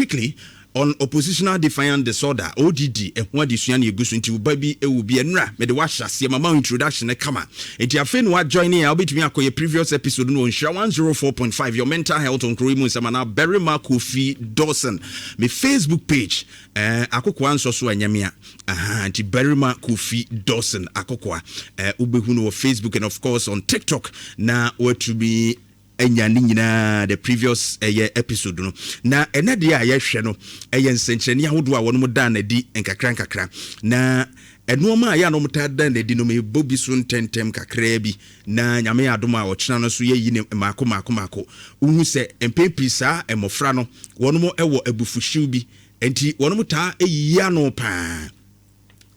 Specifically on oppositional defiant disorder, ODD, ɛho adesua ne ɛgu so. Nti woba bi ɛwɔ bi ɛnura mede wahyɛ aseɛ mama introduction no kama. Nti afei ne wajoin a, wobɛtumi akɔyɛ previous episode no wɔ Nhyira 104.5, your mental health on kuro yi mu nsɛm, anaa Barima Kofi Dawson me Facebook page, Akokoa nsɔ so anyamea aha. Nti Barima Kofi Dawson Akokoa, wobɛhu no wɔ Facebook and of course on TikTok na watumi anya ne nyinaa, the previous ɛyɛ episode no. Na ɛnɛ deɛ a yɛhwɛ no ɛyɛ nsɛnkyerɛnne ahodoɔ a wɔnom da n'adi nkakra nkakra, na ɛnoɔma a yɛ a na wɔn da n'adi no, mebɔ bi so ntɛntɛm kakraa bi, na Nyame yɛ adom a, ɔkyena no so yɛyi ne maako maako maako. Wohu sɛ mpɛn pii saa mmɔfra no, wɔnom wɔ abufuhyew bi, nti wɔnom taa ɛyiyi ano paa,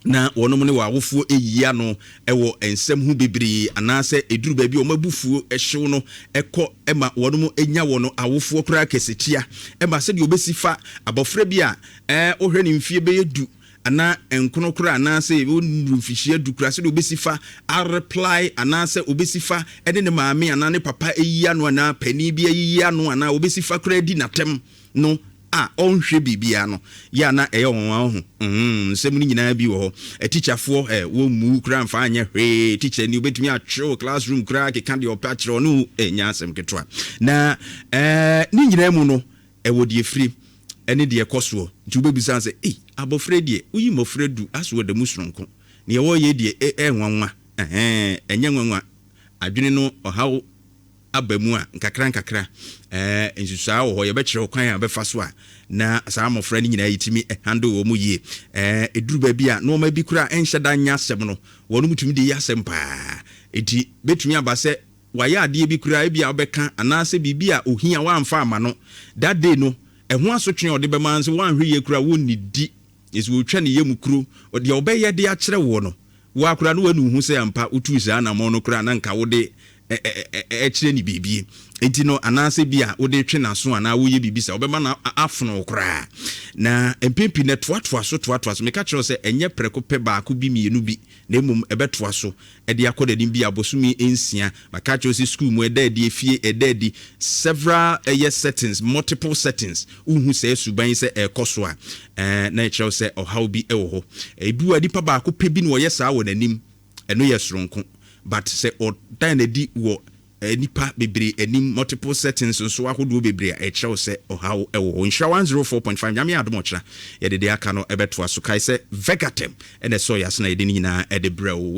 na wɔnom ne wɔ awofoɔ ɛyiyi ano ɛwɔ nsɛm ho bebree, anaasɛ ɛduru baabi a wɔn abufuo ɛhyew no ɛkɔ ɛma wɔnom nya wɔn awofoɔ koraa kɛsetia, ɛma sɛdeɛ wɔbɛsi fa abɔfra bi a wohwɛ ne mfie bɛyɛ 10 anaa 9 koraa, anaasɛ wɔnuru mfihyia 10 koraa, sɛdeɛ wɔbɛsi fa areply, anaasɛ wɔbɛsi fa ɛne ne maame anaa ne papa ɛyi ano, anaa panin bi ayiyi ano, anaa wɔbɛsi fa koraa di n'atɛm no a ɔnhwɛ biribiara no yɛ ana ɛyɛ wɔn ho nsɛm no nyinaa bi wɔ hɔ. Atikyafoɔ wɔmmu koraa mfa anyɛ hwee. Tikya ni wobɛtumi atwerɛ wɔ classroom koraa keka deɛ ɔpɛ akyerɛ ɔno, ɛnya asɛm ketewa. Na ne nyinaa mu no, ɛwɔ deɛ firi ɛne deɛ ɛkɔ soɔ. Nti wobɛbisa sɛ, ei, abɔfra deɛ woyi mmɔfra 10 aso wɔ da mu soronko, neɛ wɔyɛ deɛ ɛnwanwa. Ɛhɛn, ɛnyɛ nwanwa. Adwene no ɔhaw aba mu a, nkakra nkakra nsusuaa wɔ hɔ, yɛbɛkyerɛ kwan a bɛfa so a na saa mmɔfra no nyinaa yɛtumi handle wɔ mu yie. Ɛduru baabi a nneɛma bi koraa ɛnhyɛ da nyɛ asɛm no, wɔn mu tumi de yɛ asɛm paa. Eti bɛtumi aba sɛ wayɛ adeɛ bi koraa, ebi a wobɛka anaasɛ biribi a ohia wamfa ama no that day no, ɛho asotwe a ɔde bɛma nso, wanhwɛ yie koraa, wɔnnidi esi wɔtwa ne yam kuro deɛ ɔbɛyɛ de akyerɛ wɔ no wakora no, wanu hu sɛ ampa wotu saa anammɔn no koraa na nka wode ɛkyerɛ ne biribi nti no, anaasɛ bi a wode twe n'aso anaa woyɛ biribi sɛ wobɛma no afono koraa. Na mpempi no toatoa so, toatoa so. Meka kyerɛ sɛ ɛnyɛ prɛko pɛ, baako bi, mmienu bi, na mmom ɛbɛtoa so ɛde akɔ n'anim bi abosome 6. Maka kyerɛ sɛ school mu ɛda adi, efie ɛda adi, several ɛyɛ settings, multiple settings. Wohu sɛ suban sɛ ɛrekɔ so a, na ɛkyerɛw sɛ ɔhaw bi ɛwɔ hɔ. Ebi wɔ nipa baako pɛ bi na ɔyɛ saa wɔ n'anim, ɛno yɛ soronko, but sɛ ɔdan n'adi wɔ nipa bebree anim, multiple settings nso ahodoɔ bebree a, ɛkyerɛw sɛ ɔhaw ɛwɔ hɔ. Nhyira 104.5. Nyame adom, ɔkyena yɛde deɛ aka no ɛbɛtoa so. Kae sɛ Vegatem ɛna ɛsɔ yɛ ase na yɛde no nyinaa ɛde brɛ wo.